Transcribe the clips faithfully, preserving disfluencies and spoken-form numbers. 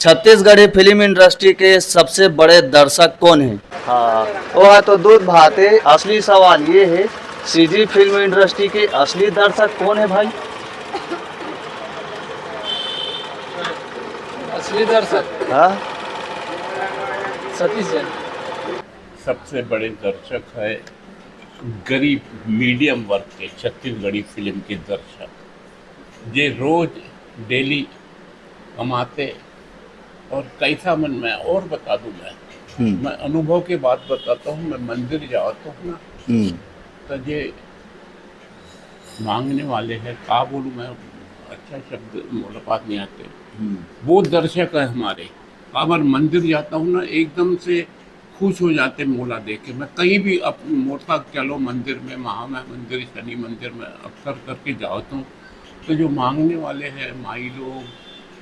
Chhattisgarhi film industry के सबसे बड़े दर्शक कौन है? हाँ, वो है तो दूध भाते। असली सवाल ये है, सीजी फिल्म इंडस्ट्री के असली दर्शक कौन है भाई? असली दर्शक हाँ, सतीश जैन। सबसे बड़े दर्शक है गरीब मीडियम वर्ग के छत्तीसगढ़ी फिल्म के दर्शक, जे रोज डेली कमाते। और कैसा मन, मैं और बता दूं, मैं हम्म, मैं अनुभव के बात बताता हूँ। मैं मंदिर जाता हूँ ना, हम्म, तो जे मांगने वाले हैं, का बोलूँ मैं, अच्छा शब्द मोला पास नहीं आते, हम्म, वो दर्शक है हमारे। काबर मंदिर जाता हूँ ना, एकदम से खुश हो जाते मोला देख के। मैं कहीं भी, अब मोर साथ चलो मंदिर में, महामाया मंदिर, शनि मंदिर में अक्सर करके जाता हूँ, तो जो मांगने वाले हैं, माई लोग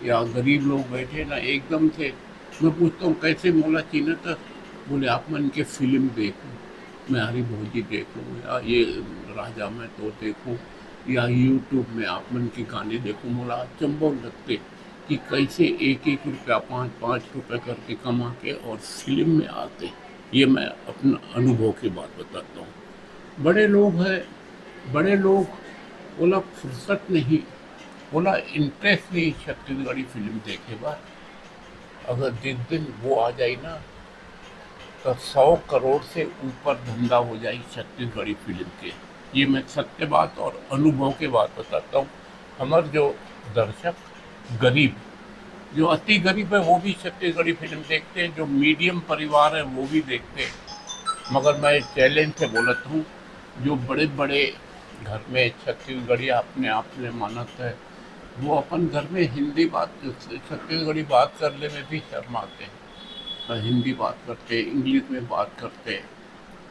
या गरीब लोग बैठे ना, एकदम से मैं पूछता हूँ, "कैसे मोला चिन्हत?" बोले, "आप मन के फिल्म देखो, मैं हरी भौजी देखो, या ये राजा मैं तो देखो, या यूट्यूब में आप मन के गाने देखो।" मोला अचंभव लगते कि कैसे एक एक रुपया, पाँच पाँच रुपया करके कमा के और फिल्म में आते। ये मैं अपना अनुभव की बात बताता हूँ। बड़े लोग हैं, बड़े लोग, ओला फुर्सत नहीं, ओला इंटरेस्ट नहीं छत्तीसगढ़ी फिल्म देखे बर। अगर जिस दिन वो आ जाए ना, तो सौ करोड़ से ऊपर धंधा हो जाए छत्तीसगढ़ी फिल्म के। ये मैं सत्य बात और अनुभव के बात बताता हूँ। हमारे जो दर्शक गरीब, जो अति गरीब है, वो भी छत्तीसगढ़ी फिल्म देखते हैं, जो मीडियम परिवार है, वो भी देखते हैं। मगर मैं चैलेंज से बोलता हूँ, जो बड़े बड़े घर में छत्तीसगढ़ी अपने आप में मानत है, वो अपन घर में हिंदी बात, छत्तीसगढ़ी बात करने में भी शर्माते हैं। हिंदी बात करते, इंग्लिश में बात करते,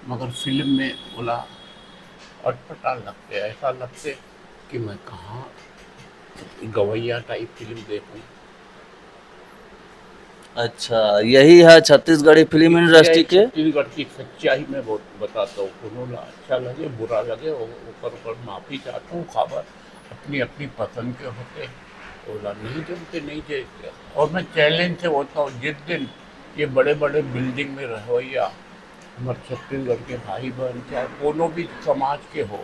मगर फिल्म में ओला अटपटा लगते, ऐसा लगते कि मैं कहाँ गवैया टाइप फिल्म देखूं। अच्छा, यही है छत्तीसगढ़ी फिल्म इंडस्ट्री के। छत्तीसगढ़ की सच्चाई मैं बहुत बताता हूँ। कोनो ला अच्छा लगे, बुरा लगे, ओ- ओकर ऊपर माफी चाहता हूँ। खबर अपनी अपनी पसंद के होते, ओला नहीं जमते, नहीं जे। और मैं चैलेंज से बोलता हूँ, जिस दिन ये बड़े बड़े बिल्डिंग में रहवैया हमारे छत्तीसगढ़ के भाई बहन, चाहे कोनो भी समाज के हो,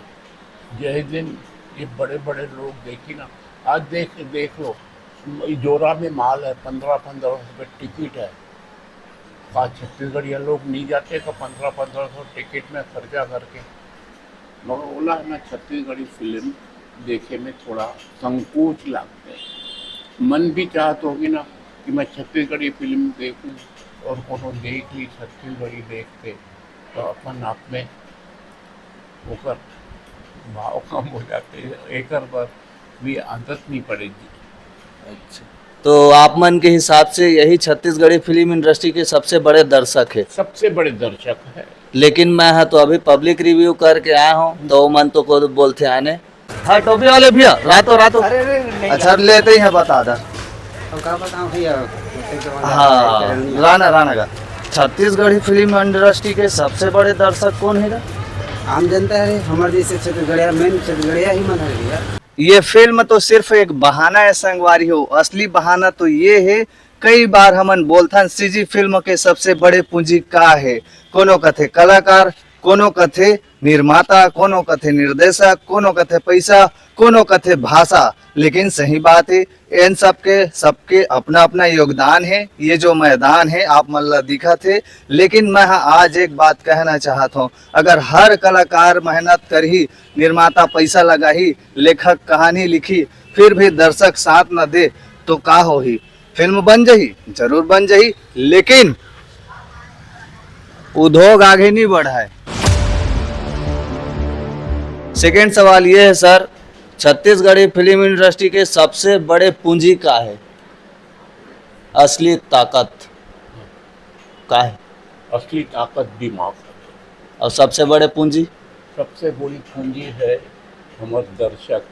यही दिन ये बड़े बड़े लोग देखी ना, आज देख देख लो, जोरा में माल है, पंद्रह पंद्रह रुपये टिकट है। का छत्तीसगढ़िया लोग नहीं जाते का पंद्रह पंद्रह सौ टिकट में खर्चा करके? मगर ओला है ना, छत्तीसगढ़ी फिल्म देखे में थोड़ा संकोच लगता है। मन भी चाहत होगी ना कि मैं छत्तीसगढ़ी फिल्म देखूं और कोनो देख ली छत्तीसगढ़ी देखते, तो अपन आप में ओकर भाव कम हो जाते हैं। एकर बर भी आदत नहीं पड़ेगी। अच्छा, तो आप मन के हिसाब से यही छत्तीसगढ़ी फिल्म इंडस्ट्री के सबसे बड़े दर्शक है, सबसे बड़े दर्शक है। लेकिन मैं हा तो अभी पब्लिक रिव्यू करके आया हूँ, तो मन तो को बोलते आने। हाँ, टोपी वाले भैया, रातो रातो। अरे अरे नहीं, अच्छा, लेते ही हैं, बता दा। अब का बताऊं भैया, कैसे जमाना हाँ, है, नहीं। राना राना का छत्तीसगढ़ी फिल्म इंडस्ट्री के सबसे बड़े दर्शक कौन है? आम जनता है, हमारे जैसे छत्तीसगढ़िया, मेन छत्तीसगढ़िया ही मन है भैया। ये फिल्म तो सिर्फ एक बहाना है संगवारी हो, असली बहाना तो ये है। कई बार हमन बोलथन सीजी फिल्म के सबसे बड़े पूंजी का है, कोनो कथे कलाकार, कोनो कथे निर्माता, कोनो कथे निर्देशक, कोनो कथे पैसा, कोनो कथे भाषा। लेकिन सही बात है, इन सबके सबके अपना अपना योगदान है। ये जो मैदान है आप मन ला दिखत है, लेकिन मैं हा आज एक बात कहना चाहत हूँ, अगर हर कलाकार मेहनत करही, निर्माता पैसा लगाही, लेखक कहानी लिखी, फिर भी दर्शक साथ न दे तो का होही? फिल्म बन जही, जरूर बन जही, लेकिन उद्योग आगे नहीं बढ़ाए। सेकेंड सवाल ये है सर, छत्तीसगढ़ी फिल्म इंडस्ट्री के सबसे बड़े पूंजी का है? असली ताकत का है? असली ताकत दिमाग है। और सबसे बड़े पूंजी? सबसे बड़ी पूंजी है हमारे दर्शक।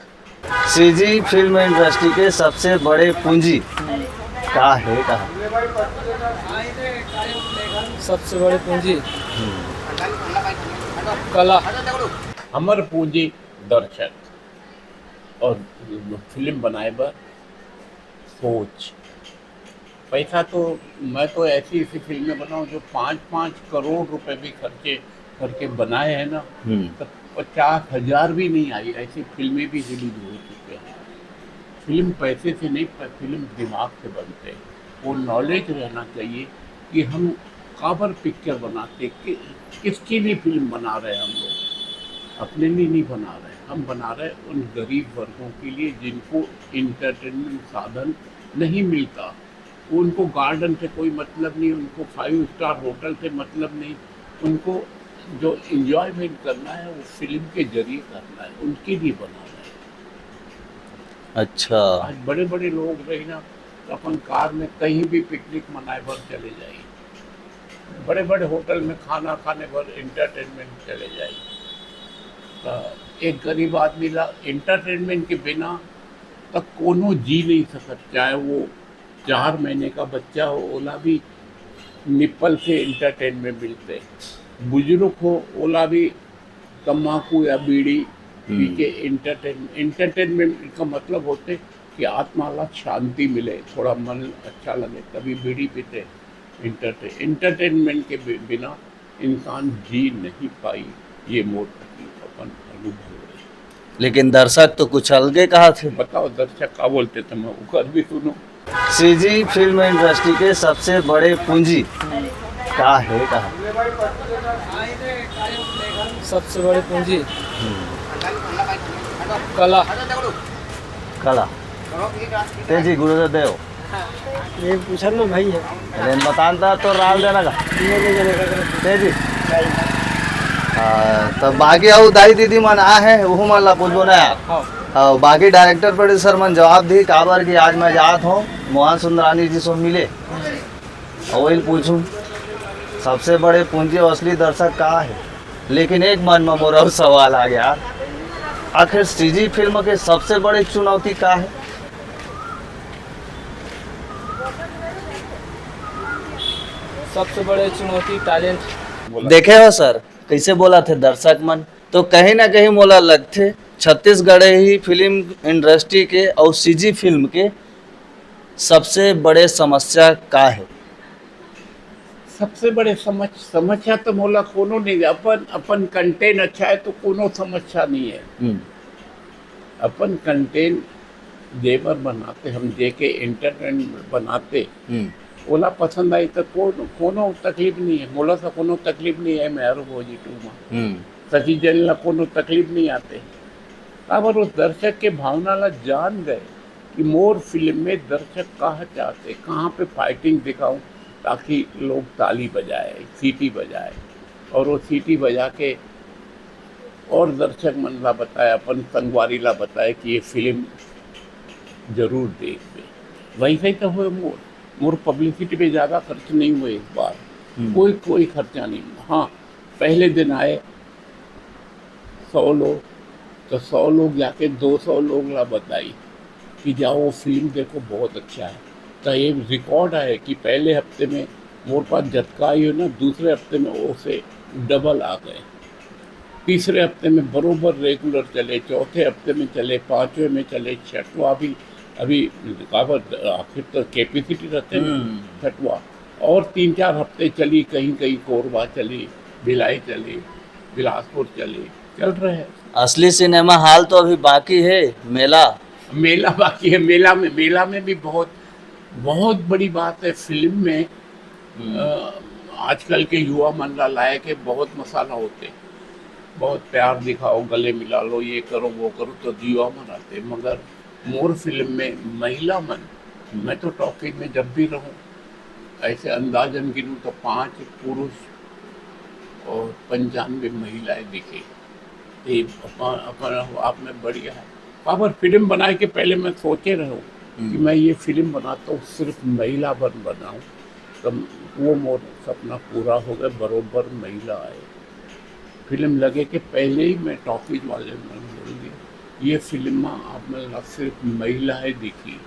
सीजी फिल्म इंडस्ट्री के सबसे बड़े पूंजी का है, कहा? सबसे बड़े पूंजी कला। हमारे पूंजी दर्शक और फिल्म बनाए बर सोच। पैसा तो, मैं तो ऐसी ऐसी फिल्में बनाऊं जो पाँच पाँच करोड़ रुपए भी खर्चे करके बनाए हैं ना, हम्म। तो पचास हजार भी नहीं आई, ऐसी फिल्में भी रिलीज हो चुके हैं। फिल्म पैसे से नहीं, पर फिल्म दिमाग से बनते हैं। वो नॉलेज रहना चाहिए कि हम काबर पिक्चर बनाते, कि, किसके लिए फिल्म बना रहे हैं हम लोग। अपने लिए नहीं बना रहे, हम बना रहे उन गरीब वर्गों के लिए जिनको एंटरटेनमेंट साधन नहीं मिलता। उनको गार्डन से कोई मतलब नहीं, उनको फाइव स्टार होटल से मतलब नहीं, उनको जो एंजॉयमेंट करना है वो फिल्म के जरिए करना है, उनके लिए बना रहे हैं। अच्छा। आज बड़े बड़े लोग रही ना, तो अपन कार में कहीं भी पिकनिक मनाए बर चले जाए, बड़े बड़े होटल में खाना खाने बर एंटरटेनमेंट चले जाए। तो एक गरीब आदमी ला एंटरटेनमेंट के बिना तक कोनो जी नहीं सकत, चाहे वो चार महीने का बच्चा हो, ओला भी निप्पल से एंटरटेनमेंट मिलते, बुजुर्ग हो, ओला भी तम्बाकू या बीड़ी पी हम्म। के एंटरटेन एंटरटेनमेंट का मतलब होते कि आत्मा ला शांति मिले, थोड़ा मन अच्छा लगे, तभी बीड़ी पीते। एंटरटे एंटरटेनमेंट के बि- बिना इंसान जी नहीं पाई। ये मोर अपन अनुभव है। लेकिन दर्शक तो कुछ अलगे कहा थे। बताओ दर्शक का बोलते थे, मैं ओकर भी सुनो। सीजी फिल्म इंडस्ट्री के सबसे बड़े पूंजी का है, कहा? सबसे बड़े पूंजी कला। कला। तेजी गुरुदेव। ये पूछा ना भाई है। लेकिन बतान था तो राल देना का। तेजी। हाँ, तो बाकी अउ दाई दीदी मन आ है, उहू मन ला पूछबो ना यार। हाँ। हाँ, बाकी डायरेक्टर प्रोड्यूसर मन जवाब दी, काबर कि आज मैं जात हूँ मोहन सुंदरानी जी से मिले, और वही पूछूं, सबसे बड़े पूंजी और असली दर्शक का है? लेकिन एक मन में मोर अउ सवाल आ गया, आखिर सीजी फिल्म के सबसे बड़े चुनौती का है? सबसे बड़े चुनौती टैलेंट। देखे हो सर, कैसे बोला थे दर्शक मन, तो कहीं ना कहीं मोला लगथे छत्तीसगढ़ ही फिल्म इंडस्ट्री के और सीजी फिल्म के सबसे बड़े समस्या का है? सबसे बड़े समझ समस्या तो मोला कोनो नहीं, अपन अपन कंटेंट अच्छा है तो कोनो समस्या नहीं है। हम्म, अपन कंटेंट जेबर बनाते, हम देके एंटरटेनमेंट बनाते, हम्म, ओला पसंद आई तो कोनो कोनो तकलीफ नहीं है। मोला से कोनो तकलीफ नहीं है, मैं हर भोजी टू में हम्म, सचिजन ला कोनो तकलीफ नहीं आते। काबर उस दर्शक के भावना ला जान गए कि मोर फिल्म में दर्शक कहाँ चाहते, कहाँ पे फाइटिंग दिखाऊं ताकि लोग ताली बजाए, सीटी बजाए, और वो सीटी बजा के और दर्शक मन ला बताए, अपन संगवारी ला बताए कि ये फिल्म जरूर देखबे। वैसे ही तो हुए मोर मोर पब्लिसिटी पे ज़्यादा खर्च नहीं हुए इस बार। हम्म। कोई कोई खर्चा नहीं हुआ। हाँ, पहले दिन आए सौ लोग, तो सौ लोग जाके दो सौ लोग ला बताई कि जाओ वो फिल्म देखो, बहुत अच्छा है। तो ये रिकॉर्ड है कि पहले हफ्ते में मोर पास जतका आई हो ना, दूसरे हफ्ते में ओसे डबल आ गए। तीसरे हफ्ते में बरोबर रेगुलर चले, चौथे हफ्ते में चले, पांचवें में चले, छठवा भी अभी काबर आखिर तो कैपेसिटी रहते हैं हम्म। छठवा, और तीन चार हफ्ते चली, कहीं कहीं कोरबा चली, भिलाई चली, बिलासपुर चली, चल रहे हैं। असली सिनेमा हॉल तो अभी बाकी है, मेला। मेला बाकी है। मेला में मेला में भी बहुत बहुत बड़ी बात है फिल्म में। अ, आजकल के युवा मन ला लाए के बहुत मसाला होते, बहुत प्यार दिखाओ, गले मिला लो, ये करो वो करो, तो युवा मन आते। मगर मोर फिल्म में महिला मन, मैं तो टॉकीज में जब भी रहूं, ऐसे अंदाजन गिनूं तो पांच पुरुष और पंचानवे महिलाएं दिखे। ये अपन अपन आप में बढ़िया है। काबर फिल्म बनाए के पहले मैं सोचे रहूं कि हम्म। मैं ये फिल्म बनाता हूँ सिर्फ महिला बन बनाऊं, तो वो मोर सपना पूरा हो गया। बरोबर महिला आए। फिल्म लगे के पहले ही मैं टॉकीज वाले में बोल दिया, ये फिल्म आप में सिर्फ महिलाएं दिखी।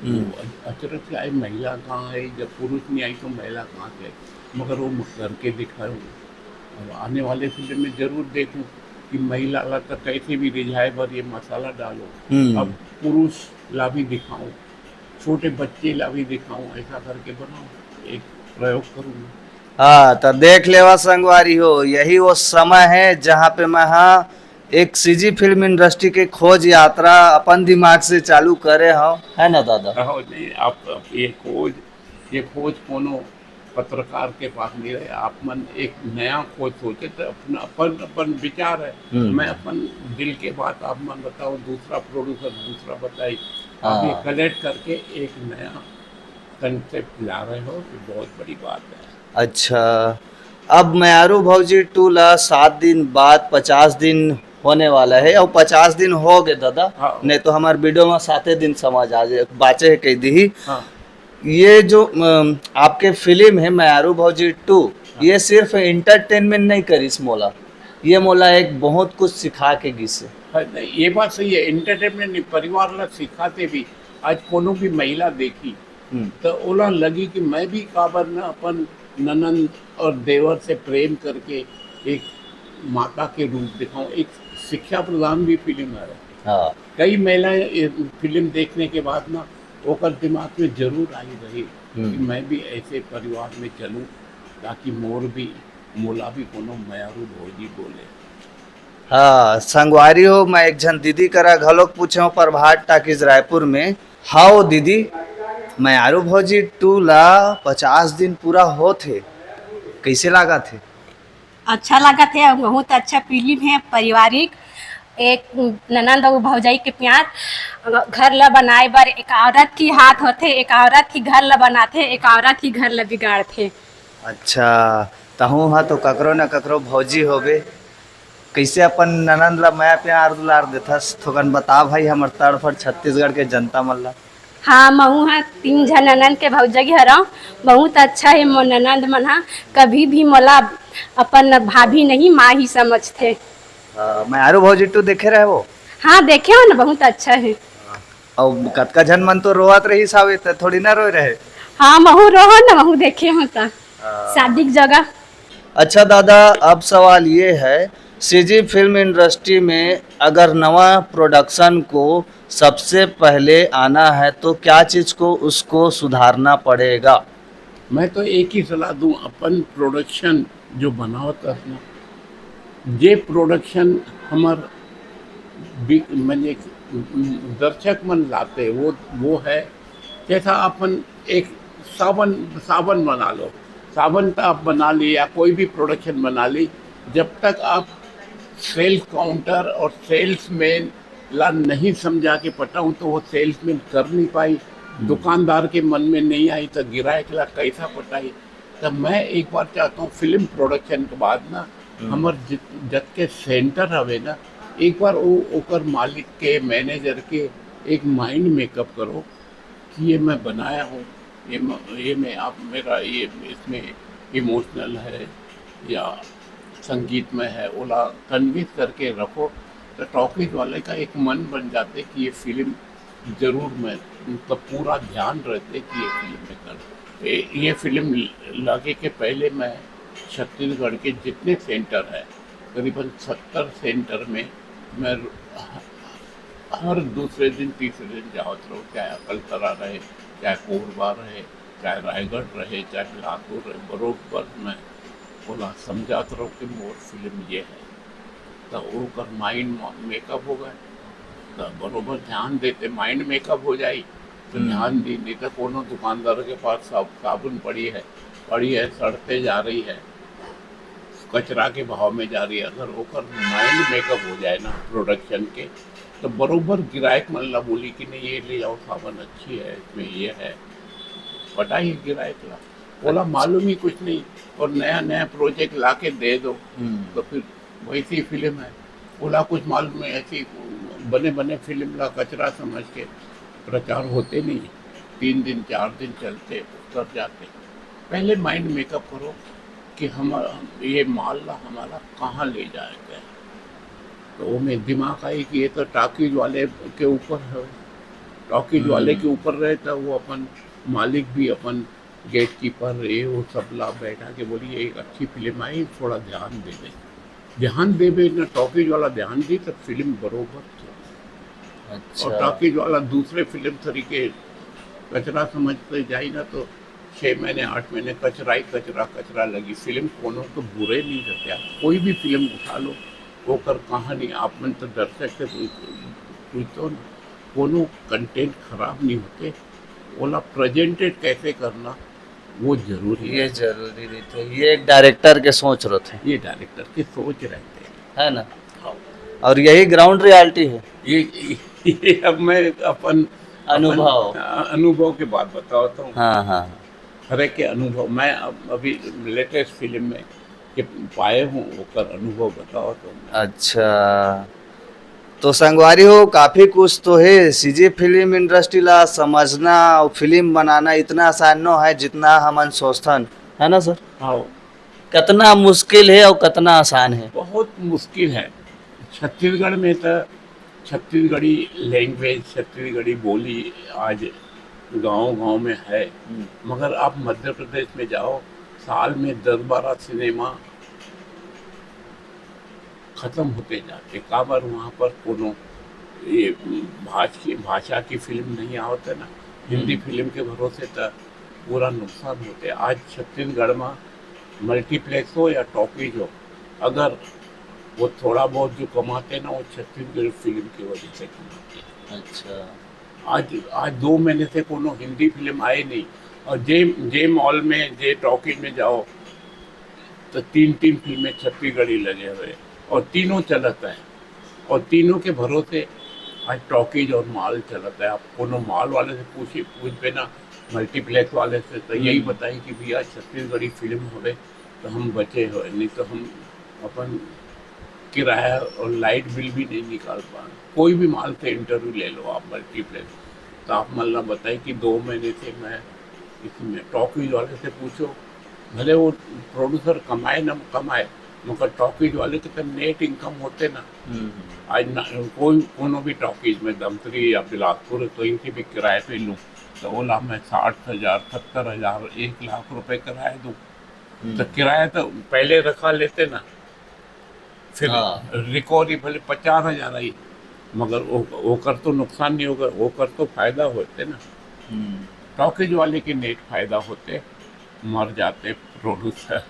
हम्म। वो अच- अचरज से आई, महिला कहाँ है? जब पुरुष नहीं आई तो महिला कहाँ से आई? मगर वो मैं करके दिखाऊँ। अब आने वाले फिल्म में जरूर देखूँ कि महिला ला तो कैसे भी रिझाए बर ये मसाला डालो। हम्म। अब पुरुष ला भी दिखाऊँ। छोटे बच्चे ला भी दिखाऊं, ऐसा करके बनाऊं, एक प्रयोग करूंगा। हाँ, तो देख लेवा संगवारी हो, यही वो समय है जहाँ पे मैं, हाँ, एक सीजी फिल्म इंडस्ट्री के खोज यात्रा अपन दिमाग से चालू करे हो, है ना दादा? हाँ, नहीं, आप, आप ये खोज, ये खोज कोनो पत्रकार के पास नहीं रहे। आप मन एक नया खोज सोचे, तो अपना, अपन, अपन विचार है। हम्म। मैं अपन दिल के बात आप मन बताओ, दूसरा प्रोड्यूसर दूसरा बताई, आप ये हाँ। कलेक्ट करके एक नया कॉन्सेप्ट ला रहे हो, ये बहुत बड़ी बात है। अच्छा, अब मयारू भौजी टू ला सात दिन बाद पचास दिन होने वाला है, और पचास दिन हो गए दादा, हाँ। नहीं तो हमार वीडियो में साते दिन समझ आ जाए, बाचे है कह दी। हाँ। ये जो, अम, आपके फिल्म है मयारू भौजी टू, हाँ। ये सिर्फ एंटरटेनमेंट नहीं करिस मोला, ये मोला एक बहुत कुछ सिखा के गिस है। हाँ, नहीं, ये बात सही है, एंटरटेनमेंट नहीं, परिवार ला सिखाते भी। आज कोनो भी महिला देखी, हम्म। तो ओला लगी कि मैं भी काबर न अपन ननंद और देवर से प्रेम करके एक माता के रूप दिखाऊं, एक शिक्षा प्रदान भी फिल्म है। हाँ। कई महिलाएं ये फिल्म देखने के बाद ना ओकर दिमाग में जरूर आई रही हम्म। कि मैं भी ऐसे परिवार में चलूं, ताकि मोर भी, मोला भी कोनो मयारू भौजी बोले। हाँ, संगवारी हो, मैं एक झन दीदी करा घलोक पूछे हूँ प्रभात टाकीज रायपुर में। हाओ दीदी, मयारू भौजी टू ला पचास दिन पूरा होत हे, कैसे लागत हे? अच्छा लागत हे, बहुत अच्छा फिल्म हे, पारिवारिक। एक ननंद अउ भौजाई के प्यार, घर ला बनाए बर एक औरत की हाथ होथे, एक औरत ही घर ला बनाथे, एक औरत ही घर ला बिगाड़थे। अच्छा, तहूँ ह तो ककरो न ककरो भौजी होबे। कैसे अपन ननंद ला मया प्यार दुलार देथस, थोकन बता भाई, हमर तड़फड़ छत्तीसगढ़ के जनता मन ला। हाँ, महू ह तीन झन ननंद के भौजगी हरव। बहुत अच्छा हे मोर ननंद मन ह, कभी भी मोला अपन भाभी नहीं, माँ ही समझथे। अ, मयारू भौजी टू देखे रहे वो? हाँ, देखे हो ना, बहुत अच्छा हे। अउ कतका झन मन तो रोवत रहिस हावे, त थोड़ी ना रोए रहे। हाँ, महू रोहन ना, महू देखे हो त। हाँ। शादी के जगह। अच्छा दादा, अब सवाल ये है, सीजी फिल्म इंडस्ट्री में अगर नवा प्रोडक्शन को सबसे पहले आना है तो क्या चीज को उसको सुधारना पड़ेगा? मैं तो एक ही सलाह दूं, अपन प्रोडक्शन जो बनावत हस ना, जे प्रोडक्शन हमर बि-, म्हणजे दर्शक मन लाते, वो, वो है जैसा अपन एक साबन, साबन बना लो, साबन तो आप बना ली या कोई भी प्रोडक्शन बना ली, जब तक आप सेल्स काउंटर और सेल्समैन ला नहीं समझा के पटाऊं तो वो सेल्समैन कर नहीं पाई, हम्म। दुकानदार के मन में नहीं आई तो गिराहक ला कैसा पटाई। तो मैं एक बार चाहता हूँ फिल्म प्रोडक्शन के बाद ना हम्म। हमर जित-, जत के सेंटर हवे ना, एक बार वो ओकर मालिक के, मैनेजर के एक माइंड मेकअप करो कि ये मैं बनाया हूँ, ये म-, ये मैं आप, मेरा ये इसमें इमोशनल है या संगीतमय है, ओला कन्विंस करके रखो, तो टॉकीज वाले का एक मन बन जाते कि ये फिल्म जरूर मैं, मतलब, पूरा ध्यान रहते कि ये फिल्म मैं करूँ। ये, ये फिल्म लागे के पहले मैं छत्तीसगढ़ के जितने सेंटर है, करीबन सत्तर सेंटर में मैं हर दूसरे दिन, तीसरे दिन जावत रहूँ, चाहे अकलतरा रहे, चाहे कोरबा रहे, चाहे रायगढ़ रहे, चाहे बिलासपुर रहे, बरोबर मैं ओला समझात रहूँ कि मोर फिल्म ये है। तो ओकर माइंड मेकअप हो गए, तो बरोबर ध्यान देते, माइंड मेकअप हो जाई, तो हम्म। ध्यान दी, नहीं तो कोनो दुकानदार के पास साब-, साबुन पड़ी है, पड़ी है, सड़ते जा रही है, कचरा के भाव में जा रही है। अगर ओकर माइंड मेकअप हो जाए ना प्रोडक्शन के, तो बरोबर गिराहक मन ला बोली कि नहीं, ये ले जाओ, साबुन अच्छी है, इसमें ये है, पटाही गिराहक ला, ओला अच्छा। मालूम ही कुछ नहीं, और नया नया प्रोजेक्ट ला के दे दो, हम्म। तो फिर वैसी फिल्म है, ओला कुछ मालूम नहीं, ऐसी बने बने फिल्म ला कचरा समझ के प्रचार होते नहीं, तीन दिन चार दिन चलते, उतर जाते। पहले माइंड मेकअप करो कि हम, ये माल ला हमारा कहाँ ले जाएगा, तो वो में दिमाग आई कि ये तो टॉकीज वाले के ऊपर है, टॉकीज वाले हम्म। के ऊपर रहे, तो वो अपन मालिक भी अपन गेटकीपर रहे, वो सब ला बैठा के बोली, "ये एक अच्छी फिल्म आई, थोड़ा ध्यान दे दे।" ध्यान देबे ना, टॉकीज वाला ध्यान दी, तो फिल्म बरोबर चले। अच्छा। और टॉकीज वाला दूसरे फिल्म तरीके कचरा समझते जाई ना, तो छः महीने, आठ महीने कचरा ही कचरा, कचरा लगी। फिल्म कोनो तो बुरे नहीं रहते, आप कोई भी फिल्म उठा लो, ओकर कहानी आप मन तो दर्शक से पूछ-, पूछो ना, कोनो कंटेंट खराब नहीं होते। ओला प्रेजेंटेड कैसे करना, वो जरूरी ये है। जरूरी रहते, ये एक डायरेक्टर के सोच रहते। ये डायरेक्टर की सोच रहते हैं। है ना? हाँ। और यही ग्राउंड रियलिटी है। ये, ये अब मैं अपन, अनुभव। अपन, अ, अनुभव के बात बतावत हूँ। हाँ, हाँ। हर एक के अनुभव, मैं अब, अभी लेटेस्ट फिल्म में के पाए हूँ, ओकर अनुभव बतावत हूँ। अच्छा, तो संगवारी हो, काफी कुछ तो है। सीजी फिल्म इंडस्ट्री ला समझना और फिल्म बनाना इतना आसान नो है, जितना हमन सोचथन, है ना सर? हाँ। कितना मुश्किल है और कितना आसान है? बहुत मुश्किल है। छत्तीसगढ़ में तो छत्तीसगढ़ी लैंग्वेज, छत्तीसगढ़ी बोली आज गांव-गांव में है, हम्म। मगर आप मध्य प्रदेश में जाओ, साल में दस बारह सिनेमा खत्म होते जाते। काबर वहाँ पर कोनो ये भाष की, भाषा की फिल्म नहीं आवत है ना, हिंदी हम्म। फिल्म के भरोसे तो पूरा नुकसान होते। आज छत्तीसगढ़ में मल्टीप्लेक्स हो या टॉकीज हो, अगर वो थोड़ा बहुत जो कमाते ना, वो छत्तीसगढ़ फिल्म की वजह से कमाते। अच्छा। आज, आज दो महीने से कोनो हिंदी फिल्म आए नहीं, और जे, जे मॉल में, जे टॉकीज में जाओ, तो तीन, तीन फिल्में छत्तीसगढ़ी लगे हुए, और तीनों चलत है, और तीनों के भरोसे आज टॉकीज और मॉल चलत है। आप कोनो मॉल वाले से पूछिए, पूछ पे ना, मल्टीप्लेक्स वाले से, तो यही हम्म। बताइए कि भैया, छत्तीसगढ़ी फिल्म होवे, तो हम बचे हुए, नहीं तो हम अपन किराया और लाइट बिल भी नहीं निकाल पाए। कोई भी मॉल से इंटरव्यू ले लो आप, मल्टीप्लेक्स, तो आप मन ला बताए कि दो महीने से मैं इसमें, टॉकीज वाले से पूछो, भले वो प्रोड्यूसर कमाए ना कमाए, मगर टॉकीज वाले के तो नेट इनकम होते ना। हम्म। आज ना, कोई कोनो भी टॉकीज में, धमतरी या बिलासपुर, तो इनके भी किराए पे लूँ, तो ओला मैं साठ हजार, सत्तर हजार, एक लाख रुपए किराया दूँ। हम्म। तो किराया तो पहले रखा लेते ना, फिर हाँ। रिकवरी भले पचास हजार आई, मगर वो, ओकर तो नुकसान नहीं होगा, ओकर तो फायदा होते ना। हम्म। टॉकीज वाले के नेट फायदा होते, मर जाते प्रोड्यूसर।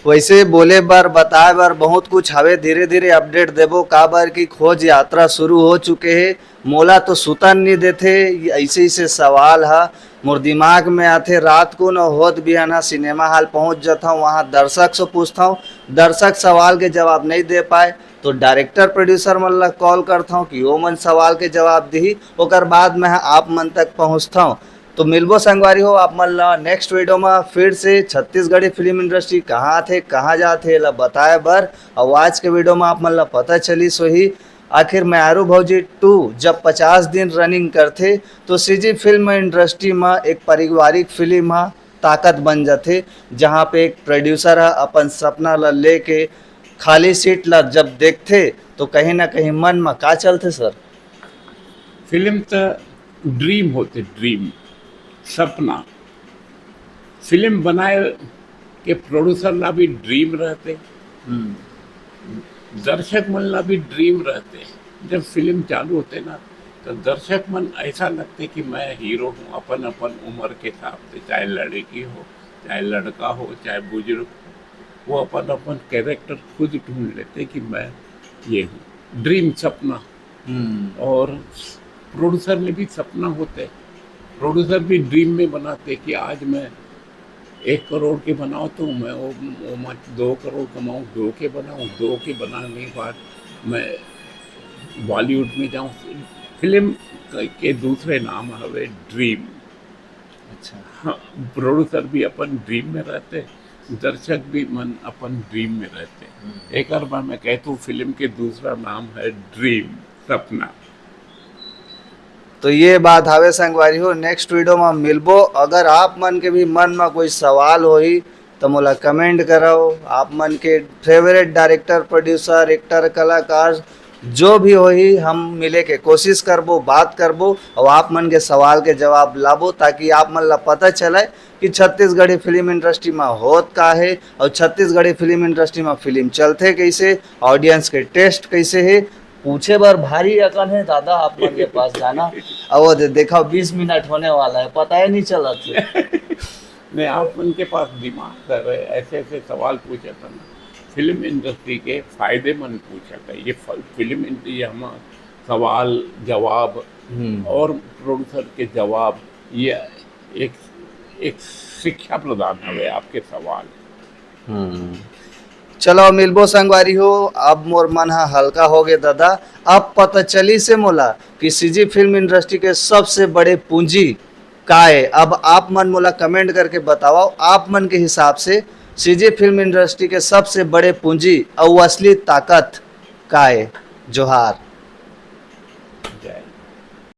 वैसे बोले बर, बताए बर बहुत कुछ हवे, धीरे-धीरे अपडेट देबो, काबर कि खोज यात्रा शुरू हो चुके हे। मोला तो सुतन नइ देथे, अइसे-अइसे सवाल ह मोर दिमाग में आथे। रात कुन होत बिहान ह सिनेमा हॉल पहुंच जथंव, वहां दर्शक से पूछथंव, दर्शक सवाल के जवाब नइ दे पाए, तो डायरेक्टर प्रोड्यूसर मन ला कॉल करथंव कि ओ मन सवाल के जवाब दिही, ओकर बाद मैं ह आप मन तक पहुंचथंव। तो मिलबो संगवारी हो आप मन ला नेक्स्ट वीडियो में फिर से। छत्तीसगढ़ी फिल्म इंडस्ट्री कहाँ थे, कहाँ जाथे, एला बताए बर। अउ आज के वीडियो में आप मन ला पता चलिस होही, आखिर मयारू भौजी टू जब पचास दिन रनिंग करथे, तो सीजी फिल्म इंडस्ट्री में एक पारिवारिक फिल्म ह ताकत बन जाथे, जहाँ पे एक प्रोड्यूसर ह अपन सपना ला लेके खाली सीट ला जब देखथे, तो कहीं ना कहीं मन में का चलथे सर? फिल्म त ड्रीम होथे, ड्रीम, सपना। फिल्म बनाए के प्रोड्यूसर ला भी ड्रीम रहथे, हम्म। दर्शक मन ला भी ड्रीम रहथे। जब फिल्म चालू होथे ना, तो दर्शक मन ऐसा लगथे कि मैं हीरो हूँ, अपन अपन उम्र के हिसाब से, चाहे लड़की हो, चाहे लड़का हो, चाहे बुजुर्ग हो, वो अपन अपन कैरेक्टर खुद ढूंढ लेथे कि मैं ये हूँ। ड्रीम, सपना। हम्म। और प्रोड्यूसर में भी सपना होते, प्रोड्यूसर भी ड्रीम में बनाते कि आज मैं एक करोड़ के बनाओ तो मैं वो, वो मैं दो करोड़ कमाऊँ, दो के बनाऊँ, दो के बनाने के बाद मैं बॉलीवुड में जाऊँ। फिल्म के दूसरे नाम हवे ड्रीम। अच्छा। हाँ, प्रोड्यूसर भी अपन ड्रीम में रहते, दर्शक भी मन अपन ड्रीम में रहते। हम्म। एक बार मैं कहता हूँ, फिल्म के दूसरा नाम है ड्रीम, सपना। तो ये बात हवे संगवारी हो, नेक्स्ट वीडियो में मिलबो। अगर आप मन के भी मन में कोई सवाल होही तो मोला कमेंट करव। आप मन के फेवरेट डायरेक्टर, प्रोड्यूसर, एक्टर, कलाकार जो भी होही, हम मिले के कोशिश करबो, बात करबो और आप मन के सवाल के जवाब लाबो, ताकि आप मन ला पता चले कि छत्तीसगढ़ी फिल्म इंडस्ट्री में होत का है और छत्तीसगढ़ी फिल्म इंडस्ट्री में फिल्म चलथे कैसे, ऑडियंस के टेस्ट कैसे है। पूछे बर भारी अकन हे दादा आप मन के पास जाना। अब वो दे-, देखा, बीस मिनट होने वाला है, पता ही नहीं चलत हे। नहीं, आप मन के पास दिमाग है, ऐसे ऐसे सवाल पूछत हे ना, फिल्म इंडस्ट्री के फायदे मन पूछत हे। ये फिल्म इंडस्ट्री, ये हम सवाल जवाब हम्म। और प्रोड्यूसर के जवाब, ये एक एक शिक्षा प्रदान हवे आपके सवाल। हम्म। चलो, मिलबो संगवारी हो, अब मोर मन ह हल्का हो गे दादा। अब पता चलिस हे मोला कि सीजी फिल्म इंडस्ट्री के सबसे बड़े पूंजी का ए। अब आप मन मोला कमेंट करके बतावव, आप मन के हिसाब से सीजी फिल्म इंडस्ट्री के सबसे बड़े पूंजी अउ असली ताकत का ए। जोहार।